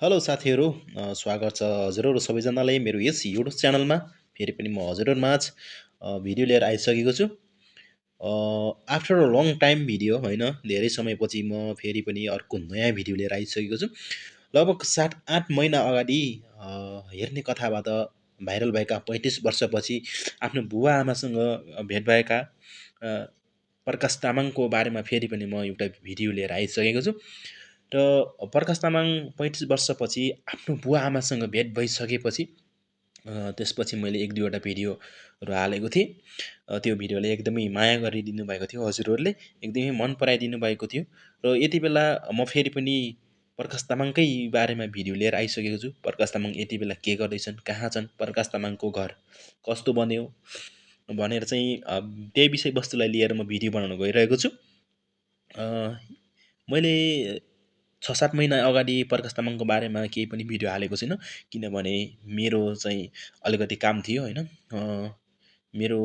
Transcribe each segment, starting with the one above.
Hello साथीहरू, स्वागत छ हजुरहरू सबैजनालाई मेरो यस युट्युब च्यानलमा। फेरि पनि म हजुरहरूमाझ भिडियो लिएर आइसकेको छु। After a long time video होइन, धेरै समयपछि म फेरि पनि अर्को नयाँ भिडियो लिएर आइसकेको छु। लगभग 7-8 महिना अगाडि हेर्ने कथाबाट भाइरल भएका 35 वर्षपछि आफ्नो बुवा आमासँग भेट भएका अ, प्रकाश तामाङको बारेमा फेरि पनि म एउटा भिडियो लिएर आइसकेको छु। र प्रकाश तामाङ 35 वर्षपछि आफ्नो बुवा आमासँग भेट भइसकेपछि त्यसपछि मैले 1-2 वटा भिडियोहरू हालेको थिएँ। त्यो भिडियोले एकदमै माया गरिदिनु भएको थियो हजुरहरूले, एकदमै मन पराइदिनु भएको थियो। र यति बेला म फेरि पनि प्रकाश तामाङकै बारेमा भिडियो लिएर आइसकेको छु। प्रकाश तामाङ यति बेला के गर्दैछन्, कहाँ छन्, प्रकाश तामाङको घर कस्तो बन्यो भनेर चाहिँ त्यही विषयवस्तुलाई लिएर म भिडियो बनाउन गइरहेको छु। अ, मैले 6-7 महिना अगाडि प्रकाश तामाङको बारेमा केही पनि भिडियो हालेको छैन, किनभने मेरो चाहिँ अलिकति काम थियो होइन। मेरो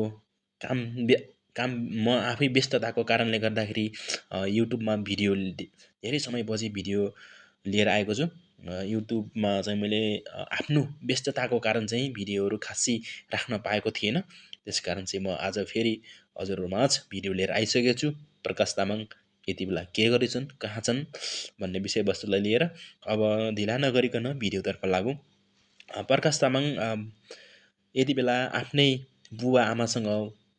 काम व्य काम म आफै व्यस्तताको कारणले गर्दाखेरि युट्युबमा भिडियो धेरै समयपछि भिडियो लिएर आएको छु। युट्युबमा चाहिँ मैले आफ्नो व्यस्तताको कारण चाहिँ भिडियोहरू खासै राख्न पाएको थिएन। त्यसकारण चाहिँ म आज फेरि हजुरहरूमाझ भिडियो लिएर आइसकेको छु। प्रकाश तामाङ यति बेला के गर्दैछन्, कहाँ छन् भन्ने विषयवस्तुलाई लिएर। अब ढिला नगरिकन भिडियोतर्फ लागौँ। प्रकाश तामाङ यति बेला आफ्नै बुवा आमासँग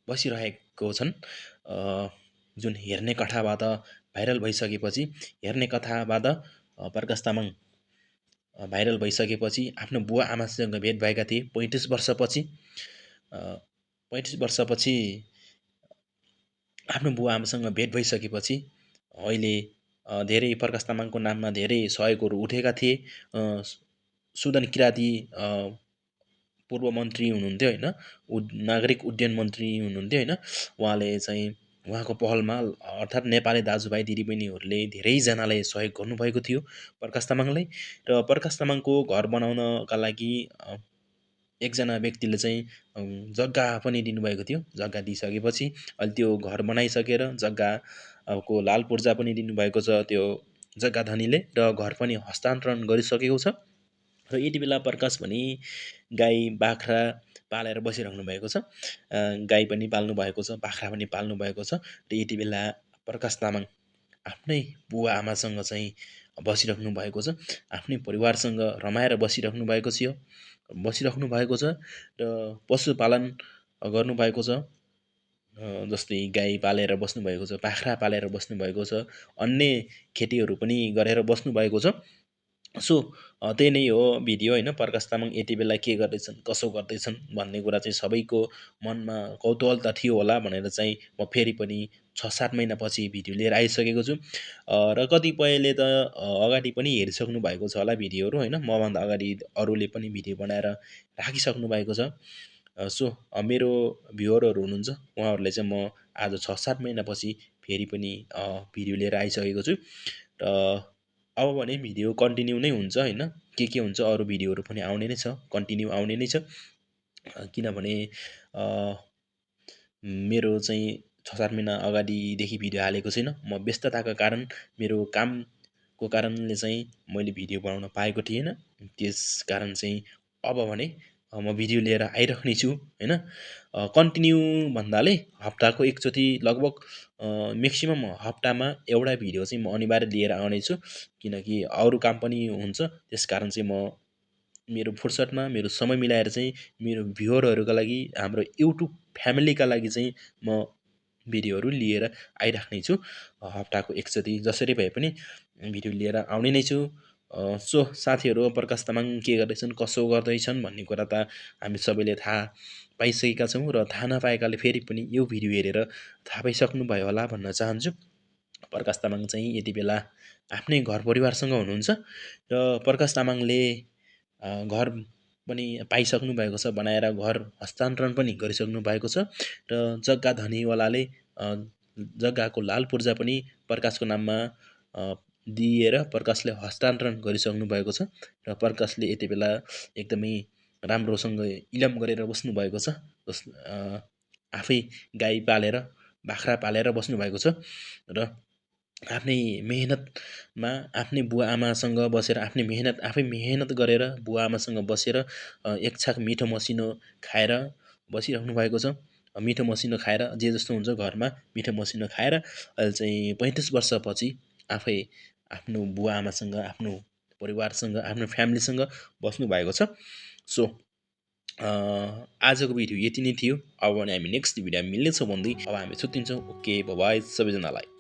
बसिरहेको छन्। जुन हेर्ने कथाबाट भाइरल भइसकेपछि हेर्ने कथाबाट प्रकाश तामाङ भाइरल भइसकेपछि आफ्नो बुवा आमासँग भेट भएका थिए 35 वर्षपछि। 35 वर्षपछि आफ्नो बुवा आमासँग भेट भइसकेपछि अहिले धेरै प्रकाश तामाङको नाममा धेरै सहयोगहरू उठेका थिए। सुदन किराती पूर्व मन्त्री हुनुहुन्थ्यो होइन, नागरिक उड्डयन मन्त्री हुनुहुन्थ्यो होइन। उहाँले चाहिँ उहाँको पहलमा अर्थात् नेपाली दाजुभाइ दिदीबहिनीहरूले धेरैजनाले सहयोग गर्नुभएको थियो प्रकाश तामाङलाई। र प्रकाश तामाङको घर बनाउनका लागि एकजना व्यक्तिले चाहिँ जग्गा पनि दिनुभएको थियो। जग्गा दिइसकेपछि अहिले त्यो घर बनाइसकेर जग्गाको लाल पूर्जा पनि दिनुभएको छ त्यो जग्गा धनीले, र घर पनि हस्तान्तरण गरिसकेको छ। र यति बेला प्रकाश भने गाई बाख्रा पालेर बसिराख्नु भएको छ। गाई पनि पाल्नु भएको छ, बाख्रा पनि पाल्नु भएको छ। र यति बेला प्रकाश तामाङ आफ्नै बुवा आमासँग चाहिँ बसिराख्नु भएको छ। आफ्नै परिवारसँग रमाएर बसिराख्नु भएको छ। र पशुपालन गर्नुभएको छ। जस्तै गाई पालेर बस्नुभएको छ, बाख्रा पालेर बस्नुभएको छ, अन्य खेतीहरू पनि गरेर बस्नुभएको छ। सो त्यही नै हो भिडियो होइन। प्रकाश तामाङ यति बेला के गर्दैछन्, कसो गर्दैछन् भन्ने कुरा चाहिँ सबैको मनमा कौतूहल त थियो होला भनेर चाहिँ म फेरि पनि 6-7 महिनापछि भिडियो लिएर आइसकेको छु। र कतिपयले त अगाडि पनि हेरिसक्नु भएको छ होला भिडियोहरू होइन। मभन्दा अगाडि अरूले पनि भिडियो बनाएर राखिसक्नु भएको छ। सो मेरो भ्युवरहरू हुनुहुन्छ, उहाँहरूले चाहिँ म आज 6-7 महिनापछि फेरि पनि भिडियो लिएर आइसकेको छु। र अब भने भिडियो कन्टिन्यू नै हुन्छ होइन। के हुन्छ अरू भिडियोहरू पनि आउने नै छ, कन्टिन्यू आउने नै छ। किनभने मेरो चाहिँ 6-7 महिना अगाडिदेखि भिडियो हालेको छैन। म व्यस्तताको कारण, मेरो कामको कारणले चाहिँ मैले भिडियो बनाउन पाएको थिएन। त्यस कारण चाहिँ अब भने म भिडियो लिएर आइराख्ने छु होइन। कन्टिन्यू भन्नाले हप्ताको एकचोटि लगभग म्याक्सिमम् हप्तामा एउटा भिडियो चाहिँ म अनिवार्य लिएर आउनेछु। किनकि अरू काम पनि हुन्छ, त्यस कारण चाहिँ म मेरो फुर्सदमा मेरो समय मिलाएर चाहिँ मेरो भ्युवरहरूका लागि, हाम्रो युट्युब फ्यामिलीका लागि चाहिँ म भिडियोहरू लिएर आइराख्ने छु। हप्ताको एकचोटि जसरी भए पनि भिडियो लिएर आउने नै छु। सो साथीहरू, प्रकाश तामाङ के गर्दैछन्, कसो गर्दैछन् भन्ने कुरा त हामी सबैले थाहा पाइसकेका छौँ। र थाहा नपाएकाले फेरि पनि यो भिडियो हेरेर थाहा पाइसक्नुभयो होला भन्न चाहन्छु। प्रकाश तामाङ चाहिँ यति बेला आफ्नै घर परिवारसँग हुनुहुन्छ। र प्रकाश तामाङले घर पनि पाइसक्नु भएको छ, बनाएर घर हस्तान्तरण पनि गरिसक्नु भएको छ। र जग्गा धनीवालाले जग्गाको लाल पूर्जा पनि प्रकाशको नाममा दिएर प्रकाशले हस्तान्तरण गरिसक्नु भएको छ। र प्रकाशले यति बेला एकदमै राम्रोसँग इलाम गरेर बस्नुभएको छ। आफै गाई पालेर बाख्रा पालेर बस्नुभएको छ। र आफ्नै मेहनतमा आफ्नै बुवा-आमासँग बसेर आफै मेहनत गरेर बुवा-आमासँग बसेर एक छाक मिठो मसिनो खाएर बसिराख्नु भएको छ। मिठो मसिनो खाएर जे जस्तो हुन्छ घरमा मिठो मसिनो खाएर अहिले चाहिँ 35 वर्षपछि आफै आफ्नो बुवा-आमासँग, आफ्नो परिवारसँग, आफ्नो फ्यामिलीसँग बस्नुभएको छ। सो आजको भिडियो यति नै थियो। अब भने हामी नेक्स्ट भिडियोमा मिल्नेछौँ भन्दै अब हामी छुट्टिन्छौँ। ओके बाई सबैजनालाई।